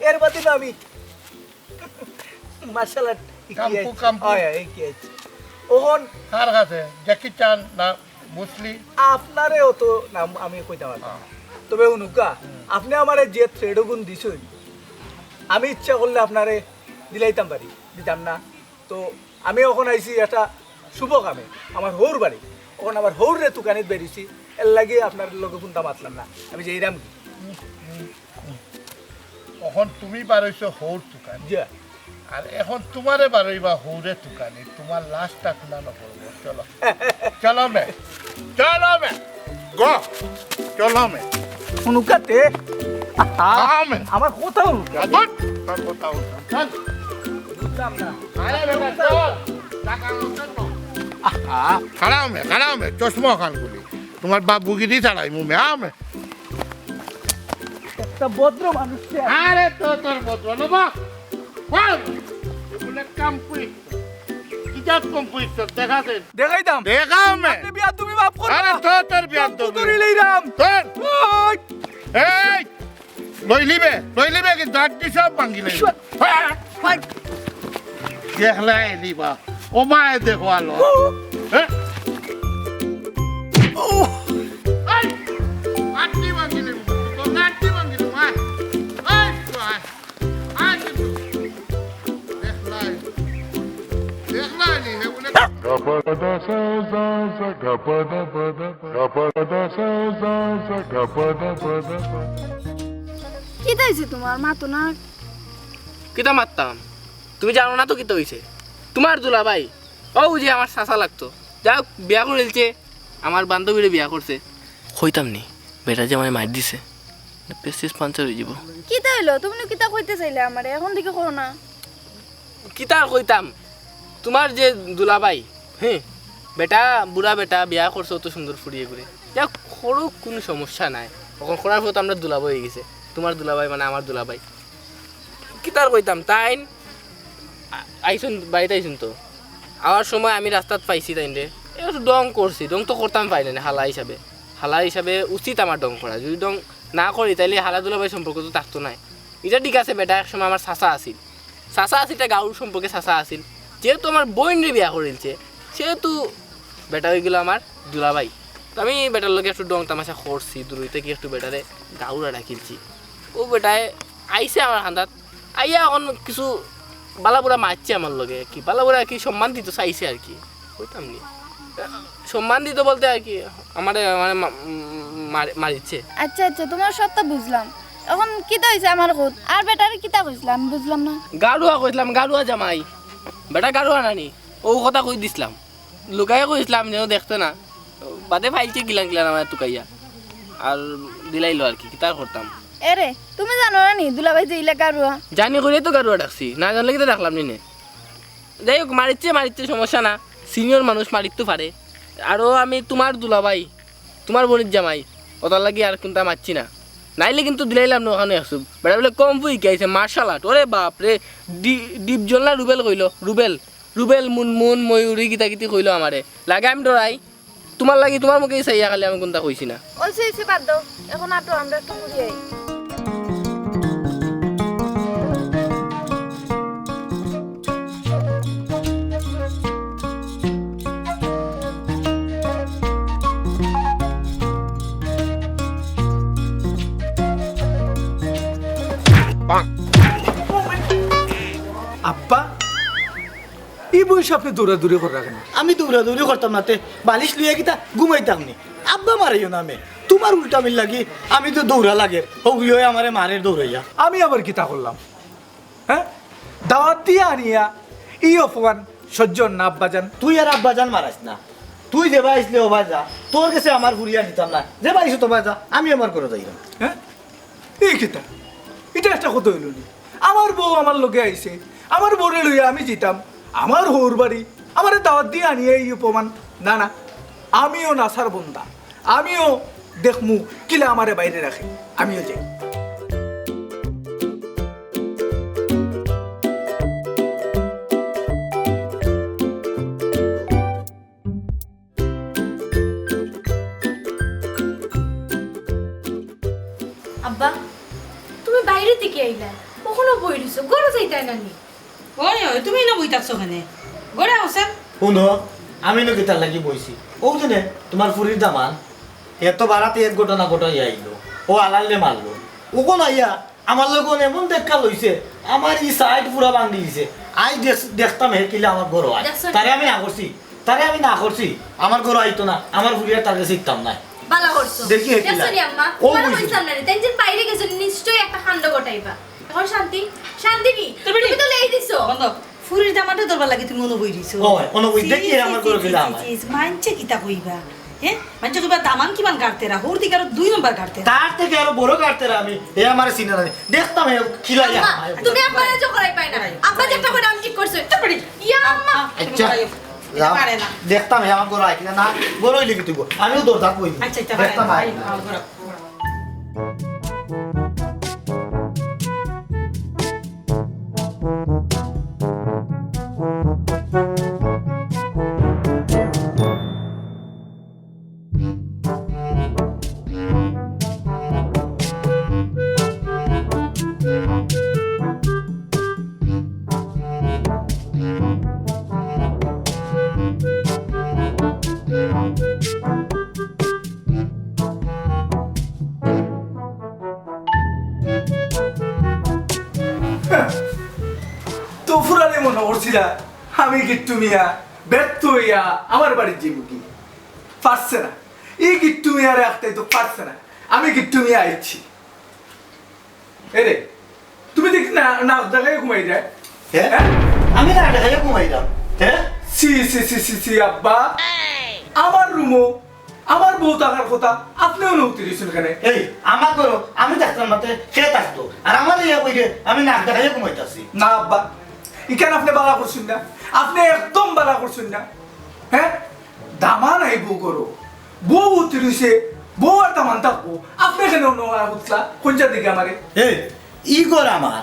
এর বাদে না আমি মার্শাল আর্ট শিখি কুম্ফু, আইছি। কুম্ফু। অয়, অয়, শিখি আইছি। অখন কার কাছে? জ্যাকি চান না ব্রুস লি? আপনারে অত নাম আমি কইতাম পারতাম না। হ্যাঁ। তবে হুনুক্কা, হুম। আপনে আমারে যে থ্রেড গুন দিছইন, আমি ইচ্ছা করলে আপনারে দিলাইতাম পারি, দিতাম না। তো আমি অখন আইছি একটা শুভ কামে, আমার হউর বাড়ি। অখন আমার হউররে তুকানিত বেরিছি, এর লাগি আপনার লগে কুনতা মাতলাম না। আমি যাইরাম কি? অখন তুমি বারইছো হউর তুকান। জি। আর এখন তুমারে বারইবা হউরে তুকানি, তুমার লাশটা কুনানো পড়বো। চলো, চলো মে, চলো মে, গো, চলো মে। হুনুকাতে? আহা, আও মে। আমার কথা হুনুকা। আগুন, তোর কথা হুনুকা। চল। বুঝলাম না। আরে বেটা, চল। টাকা নষ্ট কর। আহা। খাড়াও মে, খাড়াও মে, চশমা খান খুলি। তুমার বাবুগিরি ছাড়াইমু মে, আও মে। একটা ভদ্র মানুষ রে। আরে তো তোর ভদ্র না বা? বল। এগুলো কাম পুলিশ। কিতাব কম পুলিশ তোর, দেখা দে। দেখাইতাম। দেখাও মে। আপনি বিয়াদবি মাফ করবা। আরে তো তোর বিয়াদবি। তো ধরি লইরাম। তোর। ওই। এই। লইলিবে, লইলিবে কিন্তু আড্ডি সব ভাঙি লইবে। হ্যাঁ। ভাই। দেখলাই নিবা। ও মায় দেখো আলো। হ্যাঁ? এই, আড্ডি ভাঙি লইব। তোর আড্ডি ভাঙি লইব, হ্যাঁ? এই, আয়। আয় কিন্তু। দেখলাই। দেখলাই নি, হে বলে। Gapada sa sa sa, gapada pada pa, gapada sa sa sa, gapada pada pa. কিতা অইছে তুমার? মাতো না। কিতা মাততাম? তুমি জানো না তো কিতা অইছে? তুমার দুলাভাই, অউ যে আমার চাচা লাগতো, যাউক, বিয়া করিলছে, আমার বান্ধবীরে বিয়া করছে। কইতাম নি, বেটা যে আমারে মাইর দিছে, প্রেস্টিজ পাঞ্চার অইযিবো। কিতা অইলো? তুমি নু কিতা কইতে চাইলে আমারে, এখন দেখি কও না। কিতা আর কইতাম, তুমার যে দুলাভাই, হে, বেটা, বুড়া বেটা, বিয়া করছে অত সুন্দর ফুড়ি এগুরে। যাউক, করুক, কুনু সমস্যা নাই। অখন করার পর তো আমরার দুলাভাই অইগেছে। তুমার দুলাভাই মানে আমার দুলাভাই। কিতা আর কইতাম, তাইন আ-, আইছইন, বাড়িত আইছইন তো। আওয়ার সময় আমি রাস্তাত পাইছি তাইনরে। একটু ঢং করছি, ঢং তো করতাম পারি না, হালা হিসাবে। হালা হিসাবে উচিত আমার ঢং করা। যদি ঢং না করি, তাইলে হালা দুলাভাই সম্পর্ক তো থাকতো নায়। ইটা ঠিক আছে, বেটা এক সময় আমার চাচা আছিল। চাচা আছিল, ইটা গাউর সম্পর্কে চাচা আছিল। যেহেতু আমার বইনরে বিয়া করিলছে, সেহেতু বেটা অইগেলো আমার দুলাভাই। তো আমি বেটার লগে একটু ঢং তামাশা করছি, দূরই থাকি একটু বেটারে গাউরা ডাকিলছি। অউ বেটায় আইছে আমার কান্দাত, আইয়া অখন কিছু বালা বুরা মাতছে আমার লগে, কি বালা বুরা কি সম্মান দিতো চাইছে আর কি, কইতাম নি। সম্মান দিতো বলতে আর কি, আমারে, আমারে মা-, মার-, মারিচ্ছে। আচ্ছা, আচ্ছা, তুমার সবতা বুঝলাম। অখন কিতা অইছে আমারে কও? আর বেটারে কিতা কইছলা? আমি বুঝলাম না। গাড়ুয়া কইছলাম, গাড়ুয়া জামাই। বেটা গাড়ুয়া নানি? অউ কথা কই দিছলাম। লুকাইয়া কইছলাম যেন দেখতে না। বাদে ফাইলছে গিলান গিলান আমারে তুকাইয়া। আর দিলাইলো আর কি, কিতা আর করতাম। এরে, তুমি জানো না নি দুলাভাই যে ইলা গাড়ুয়া? জানি করিয়া তো গাড়ুয়া ডাকছি, না জানলে কিতা ডাকলাম নি নে। যাই হোক, মারিচ্ছে, মারিচ্ছে, সমস্যা না, senior মানুষ মারিত তো পারে। আরো আমি তুমার দুলাভাই, তুমার বইনর জামাই, অতার লাগি আর কুনতা মাতছি না। নাইলে কিন্তু দিলাইলাম না অখানো একসুব। বেটা বলে কুম্ফু হিকাইছে, martial art। ওরে বাপ রে, ডি-, ডিপজল না রুবেল কইলো, রুবেল, রুবেল, মুনমুন, ময়ূরী কিতা কিতি কইলো আমারে। লাগে আমি ডরাই। তুমার লাগি, তুমার মুখে চাইয়া খালি আমি কুনতা কইছি না। অইছে, অইছে, বাদ দেও। অখন আটো, আমরা একটু ঘুরি আই। আব্বা, ই বয়সে আপনে দৌড়াদৌড়ি কররা কেনে? আমি দৌড়াদৌড়ি করতাম না তে, বালিশ লইয়া কিতা ঘুমাইতাম নি? আব্বা মারাইও না মে, তুমার উল্টা মিল লাগি আমি তো দৌড়া লাগের, হগুলিও আমারে মারের দৌড়াইয়া। আমি আবার কিতা করলাম? হ্যাঁ, দাওয়াত দিয়া আনিয়া ই অপমান সহ্য অর না আব্বাজান। তুই আর আব্বাজান মারাইস না, তুই যেবায় আইছলে অবায় যা, তোর গেছে আমার ফুরিরে নিতাম না, যেবায় আইছো অবায় যা, আমি আমার ঘরো যাইরাম। হ্যাঁ, ই কিতা? ইটা একটা কথা অইলো নি? আমার বউ আমার লগে আইছে, আমার বউরে লইয়া আমি যিতাম, আমার হউর বাড়ি, আমারে দাওয়াত দিয়া আনিয়া ই অপমান। না, না, আমিও নাছার বন্দা, আমিও দেখমু কিলা আমারে বাইরে রাখে, আমিও যাই। আব্বা, তুমি বাইরে থাকি আইলা, অখনো বই রইছো, ঘরো যাইতায় না নি? ওই, ওই, তুমি ইনো বই থাকছো কেনে? ঘরো আও, স্যার। হুনো, আমি ইনো কিতার লাগি বইছি? অউ যে নে, তুমার ফুরির দামান, হে তো বারাতে এক ঘটনা ঘটাইয়া আইলো, অউ আলাইলে মারলো। অখন আইয়া আমার লগে এমন ধাক্কা লইছে, আমার ই side পুরা ভাঙ্গি দিছে। আইজ দেখ-, দেখতাম হে কিলা আমার ঘরো আয়। দেখছো নি? তারে আমি না করছি, তারে আমি না করছি, আমার ঘরো আইতো না, আমার ফুরিরে তার গেছে দিতাম না। ভালা করছো। দেখি হে কিলা। দেখছো নি আম্মা? ও তোমারে বুঝি। কইছিলাম না রে, তাইন যে বাইরে গেছে নিশ্চয়ই একটা কাণ্ড ঘটাইবা। এখন শান্তি, শান্তি নি? তুমি তুমি তো লেই দিছো। বন্ধ। ফুরির দামানরে ধরবার লাগি তুমি অনো বই দিছো। ওই, অনো বই দেখি ছি, আমার ছি, ঘরে ছি, গেলে ছি, আমার। ছি, মানষে কিতা কইবা? হ্যাঁ? মানষে কইবা দামান কিমান গাড়তেরা, হুর দিকে আরো দুই নম্বর গাড়তেরা। তার থেকে আরো বড় গাড়তেরা আমি, এ আমার চিনা নাই। দেখতাম এ খিলাইয়া। আম্মা, তুমি আব্বারে জো করাই পাই না। আব্বা যেটা করে আমি ঠিক করছি। তারপরে, ইয়া আম্মা। আচ্ছা। তুমি যাও। পারে না। দেখতাম এ আমার ঘরে আয় কিনা না, ঘরে অইলে কি তুই বল। আমিও দরজাত বই। আচ্ছা, আচ্ছা, দেখতাম পারে না। আয়। আয়, আয়, ঘরে। তো ফুরালে মনে করছিলা আমি গিট্টু মিয়া ব্যর্থ হইয়া আমার বাড়িত যাইমুগি। পারছে না, এই গিট্টু মিয়ারে আটকাইতো পারছে না। আমি গিট্টু মিয়া আইছি। এরে, তুমি দেখি না, নাক ডাকাইয়া ঘুমাই যায়। হ্যাঁ? হ্যাঁ? আমি নাক ডাকাইয়া ঘুমাইরাম। হ্যাঁ? ছি, ছি, ছি, ছি, ছি, আব্বা। আমার রুমো, আমার বউ থাকার কথা, আপনেও নৌতি দিছেন কেনে? এই, আমার ঘরো, আমি থাকতাম না, তে কে থাকতো? আর আমার ইয়া কইরে, আমি নাক ডাকাইয়া ঘুমাইতাছি। না আব্বা, ইখান আপনে বালা করছেন না, আপনে একদম বালা করছেন না। হ্যাঁ? দামান আইবো ঘরো, বউ উঠি রইছে, বউ আর দামান থাকবো, আপনে কেনে অনো আয়া উঠলা? কোন জাত দেখি আমারে? এই, ই ঘর আমার,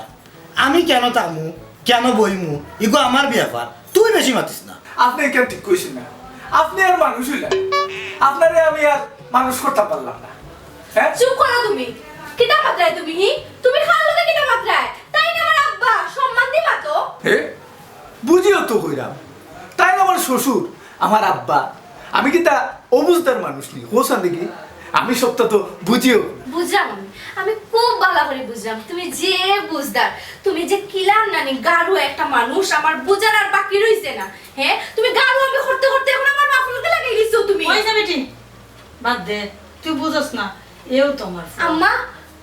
আমি কেনে থাকমু, কেনে বইমু, ইগু আমার ব্যাপার, তুই বেশি মাতিস না। আপনে ইখান ঠিক কইছেন না, আপনে আর মানুষ অইলা না, আপনারে আমি আর মানুষ করতাম পারলাম না। হ্যাঁ? চুপ করো তুমি। কিতা মাতরায় তুমি, হি? তুমি কার লগে কিতা মাতরায়? তাইন আমার আব্বা, সম্মান দি মাতো। হে? বুঝিও তো কইরাম। তাইন আমার শ্বশুর, আমার আব্বা। আমি কিতা অবুঝদার মানুষ নি? কও চাইন দেখি। আমি সবটা তো বুঝিও। বুঝলাম আমি। আমি খুব বালা করি বুঝলাম। তুমি যে বুঝদার, তুমি যে কিলান নানি গারু একটা মানুষ, আমার বুঝার আর বাকি রইছে না। হ্যাঁ? তুমি গারু আমি করতে করতে এখন আমার বাপর লগে লাগাই গেছো তুমি। ওই যে বেটি, বাদ দে, তুই বুঝস না, এও তো আমার ফুয়া। আম্মা,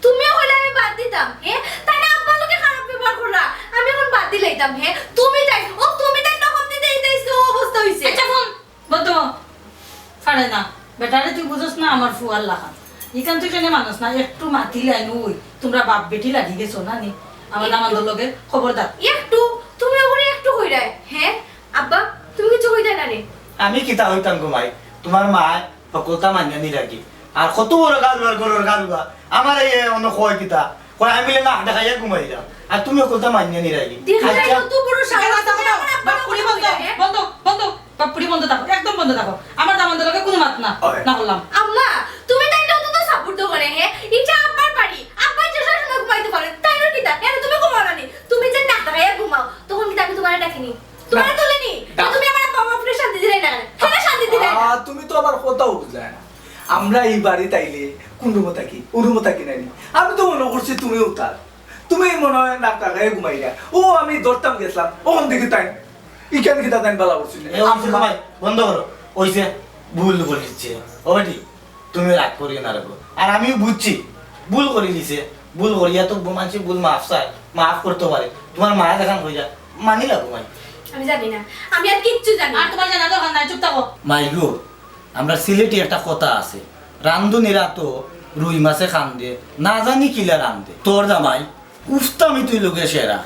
তুমিও কইলে আমি বাদ দিতাম, হ্যাঁ? তাইন আব্বার লগে খারাপ ব্যবহার কররা, আমি এখন বাদ দিলাইতাম, হ্যাঁ? তুমি তাই, ও তুমি তাই নকল দিতে দিতে আজকে ও অবস্থা হইছে। আচ্ছা, ফোন বন্ধ। পারে না, বেটারে তুই বুঝস না আমার ফুয়ার লাখান। ইখান তুই কেনে মানস না, একটু মাতিলাইন ওই, তোমরা বাপ বেটি লাগি গেছো না নি? আমার দামান্দর লগে খবরদার। একটু, তুমি ওরে একটু কইরায়, হ্যাঁ? আব্বা, তুমি কিছু কইতায় না নি? আমি কিতা কইতাম গো মাই, তোমার মা হকলতা মানিয়া নি রাখি। আর কত বড় গারু আর ঘরর গারুয়া। আমার এই অনো কয় কিতা? কয় আমি মিলে নাক ডাকাইয়া ঘুমাইরাম। আর তুমি হকলতা মানিয়া নি রাখি। দেখো, আচ্ছা। কত বড় সাহস, দেখো, তুমি দেখো, আমার আব্বার বাপুড়ি বন্ধ, কথা বলে, হ্যাঁ? বন্ধ, বন্ধ, বাপুড়ি বন্ধ থাকো, একদম বন্ধ থাকো। আমার দামান্দর লগে কোনো মাত না, ওই। না করলাম। আম্মা, তুমি তাইন অন্তত support তো করে, হ্যাঁ? ইটা আব্বার বাড়ি, আব্বা যে সবসময় ঘুমাইতে পারে, তাইন কিতা? কেনে তুমি ঘুমাও না নি? তুমি যে নাক ডাকাইয়া ঘুমাও, তখন কিতা আমি তোমারে ডাকিনি? তোমারে না। তুলিনি? না। তুমি আমার বাবা আপনি শান্তি দিলে না। কেন শান্তি দিলে না? আহ, তুমি তো আমার কথাও বুঝলে না। আমরা এই বাড়িত আইলে কোন রুমো থাকি? ও রুমো থাকি নানি? আমি তো মনে করছি তুমি উতার। তুমি মনে হয় নাক ডাকাইয়া ঘুমাইরা। ও আমি ধরতাম গেছিলাম, ওখান থেকে তাই। ইখান কিতা তাইন বালা করছি না। এ, ওই যে ভাই, বন্ধ করো। ওই যে ভুল করে দিচ্ছে। ও বেটি, তুমি রাগ করিও না রাখো। আর আমিও বুঝছি, ভুল করি দিছে। ভুল করিয়া তো মানষে ভুল মাফ চায়, মাফ করতে পারে। তোমার মায়া দেখান হয়ে যায়, মানি লাগো ভাই। আমি জানি না, আমি আর কিচ্ছু জানি না। আর তোমার জানা দরকার নাই, চুপ থাকো। মাই গো, আমরা সিলেটি একটা কথা আছে, রান্ধুনিরা তো রুই মাছে কান্দে, না জানি কিলা রান্ধে। তোর জামাই উফতামি তুই লোকে সেরা।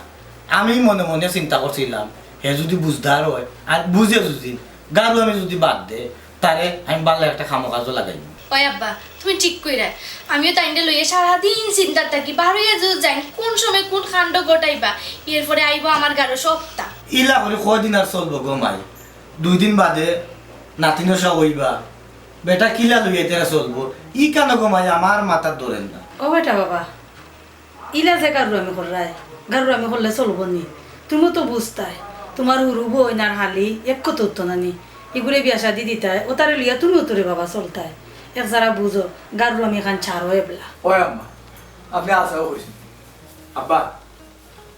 আমি মনে মনে চিন্তা করছিলাম, হে যদি বুঝদার হয় আর বুঝে যদি গারু আমি যদি বাদ দে, তারে আমি ভালা একটা কামো কাজো লাগাইমু। ওই আব্বা, তুমি ঠিক কইরায়। আমিও তাইনরে লইয়া সারাদিন চিন্তাত থাকি, বারইয়া যদি যাইন, কোন সময় কোন কাণ্ড ঘটাইবা, এরপরে আইবো আমার গারো সবটা। ইলা করি কয়দিন আর চলবো গো মাই? দুই দিন বাদে নাতিনর সব অইবা, বেটা কিলা লইয়া তারা চলবো? ই কেন গো মাই আমার মাথাত ধরের না। ও বেটা বাবা, ইলা যে গারু আমি কররায়, গারু আমি করলে চলবো নি? তুমিও তো বুঝতায়, তোমার হুরু বইন আর হালি এক কত উঠতো না নি, ইগুরে বিয়া শাদি দিতায়, ও তারে লইয়া তুমিও তো রে বাবা চলতায়। এক যারা বুঝো, গারু আমি এখান ছাড়ো এবলা। ওই আম্মা, আপনি আশাও কইছেন। আব্বা,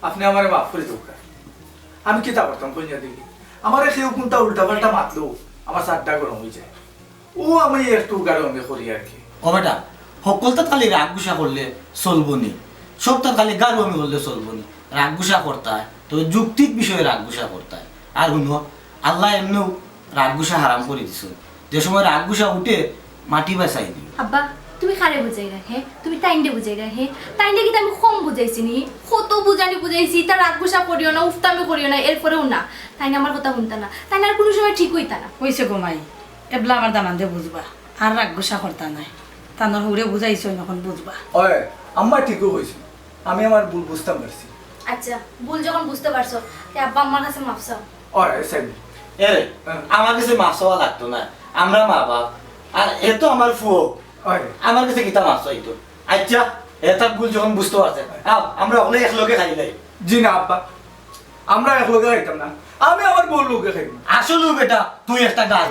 আপনি আমারে মাফ করি দেউক্কা। আমি কিতা করতাম কইয়া দেখি? আমারে কেউ কোনটা উল্টা পাল্টা মাতলো, আমার সারটা গরম হয়ে যায়। ও আমি একটু গারু আমি করি আর কি। ও বেটা, হকলতা খালি রাগ গুসা করলে চলবো নি। সবতার খালি গারু আমি বললে চলবো নি। রাগ গুসা করতায়, তবে যৌক্তিক বিষয়ে রাগ গুসা করতায়। আর হুনো, আল্লায় এমনেউ রাগ গুসা হারাম করি দিছইন। যে সময় রাগ গুসা উঠে, মাটি বাছাই দিও। আব্বা, তুমি কারে বুঝাইরায়, হে? তুমি তাইনরে বুঝাইরায়, হে? তাইনরে কিতা আমি কম বুঝাইছি নি? কত বুঝানি বুঝাইছি, ইতা রাগ গুসা করিও না, উফতামি করিও না, এরপরেও না। তাইন আমার কথা হুনতা না, তাইন আর কুনু সময় ঠিক অইতা না। অইছে গো মাই, এবলা আমার দামান্দে বুঝবা, আর রাগ গুসা করতা নায়। তানর হউরে বুঝাইছইন, অখন বুঝবা। অয়, আম্মা ঠিকউ কইছইন, আমি আমার ভুল বুঝতাম পারছি। আচ্ছা, ভুল যখন বুঝতে পারছো, তে আব্বা আম্মার কাছে মাফ চাও। অয়, চাইমু। এ, হ্যাঁ। আমার কাছে মাফ চাওয়া লাগতো না, আমরা মা বাপ। আর এ তো আমার ফুয়ো, অয়। আমার কাছে কিতা মাফ চাইতো? আচ্ছা, এ তার ভুল যখন বুঝতে পারছে, আও, আমরা হকলে একলগে খাইলাই। জি না আব্বা, আমরা একলগে খাইতাম না, আমি আমার বউর লগে খাইমু। আসলেউ বেটা, তুই একটা গাছ।